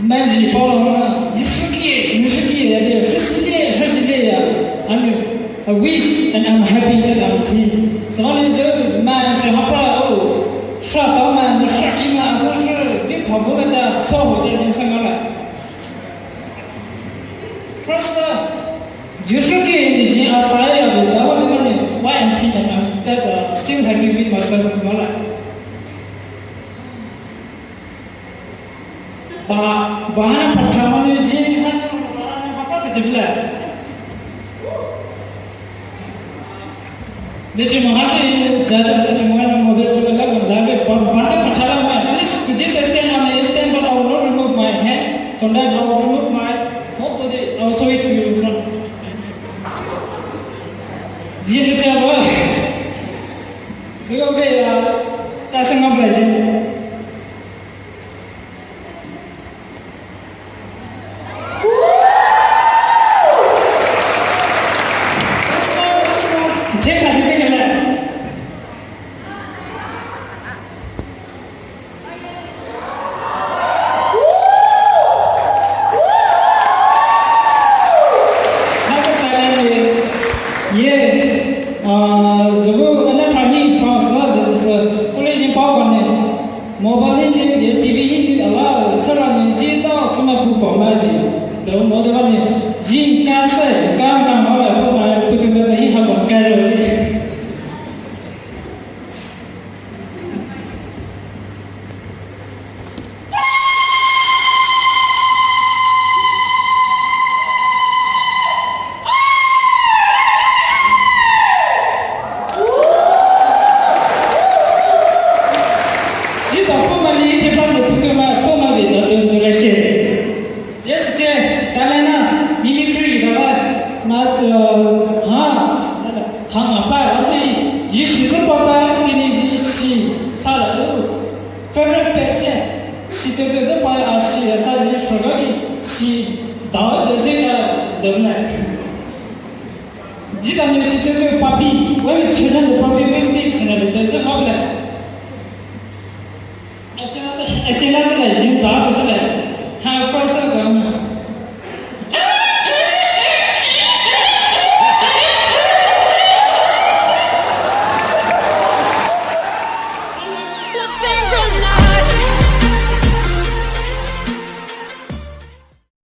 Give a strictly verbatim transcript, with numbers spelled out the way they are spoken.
Mai ji paola, you should, you should, ya de, you should, you should, ya. I mean, I wish and I'm happy that I'm teen. So, I mean, so, mai ji hapa, oh, sha tao mai, you should, you mai, I don't should, di pabo ta, so, ya, ya, sa ngala. First, uh, you should, you, you, asai, ya, da, wa, de, mane, why I'm teen and I'm that, uh, still happy with myself, ngala. Ba, bahana patha manu jin ha cha bahana papa kete bila. Leche mahaji jaja ni moya na moder tu la gun la be ba, bata patha la ma. Please, to this extent, I'm a extent, but I will not remove my hand. From that, I will remove my whole body. I will show it to you from. Jin cha ba. Sego be ya, ta sanga bla jin. Mobile hi ni, ye T V hi ni, ala sara ni ji ta chuma pu pa ma ni. Do mo de ni, ji ka se, ka ka ma la pu ma pu tu ma hi ha ko ka ro ni. Jita poma li ite pa ne puto ma poma li na don do le she. Yes, che, talena, mimicry, raba, mat, ha, hang apa, ase, yi shi zu pata, tini yi shi, sala, favorite pet che, shi te te zu pa, a shi, a sa ji, shogagi, shi, da, de se, da, de na. Jita ni shi te te papi.